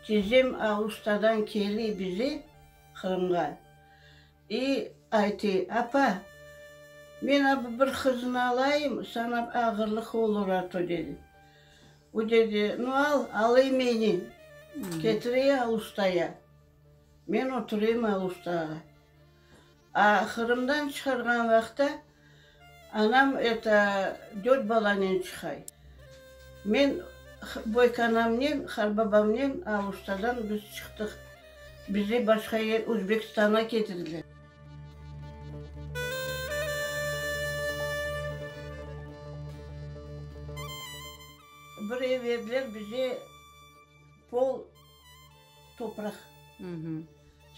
Tizem Aluştadan keli bize, Qırımğa, i aytı, Apa, men abı bir qıznı alayım, saña ağırlıq olur a to, dedi. O dedi, Nu al, alıy meni, ketirey Aluştaya, men oturayım Aluştağa. A Qırımdan çıqarğan vaqta anam eto dört balanen çıqay. Men boykanamnen, qarbabamnen Aluştadan biz çıqtıq. Bizi başqa yer, Özbekistanğa ketirdiler. Bir ev berdiler bize, pol topraq.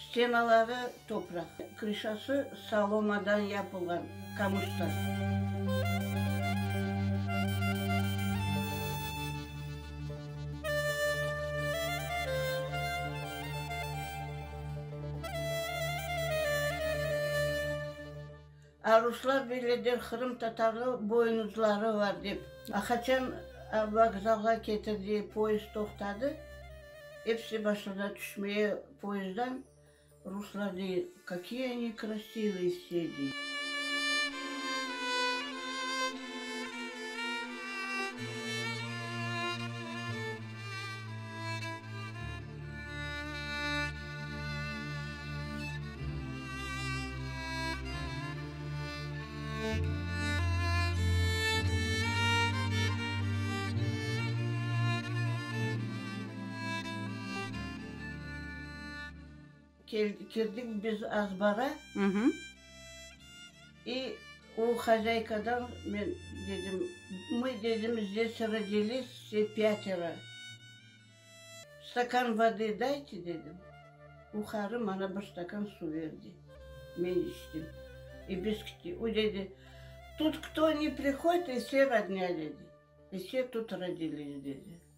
Stenaları topraq, krışası solomadan yapılğan, qamıştan. A ruslar böyle der, qırımtatarlı boynuzları var dep. A qaçan vokzalğa ketirdi, poyezd toqtadı, episi başladı tüşmeye poyezddan, ruslar dey, kakiye oni krasivıye vse dey. Kirdik biz azbara, i o hozâykadan men dedim, mı, dedim, zdes rodilis vse pâtero. Stakan vody dayte, dedim. O qarı maña bir stakan suv berdi. Men içtim. I biz kettik. O dedi, Tut kto ne prihodit, i vse rodnâ, dedi. I vse tut rodilis, dedi.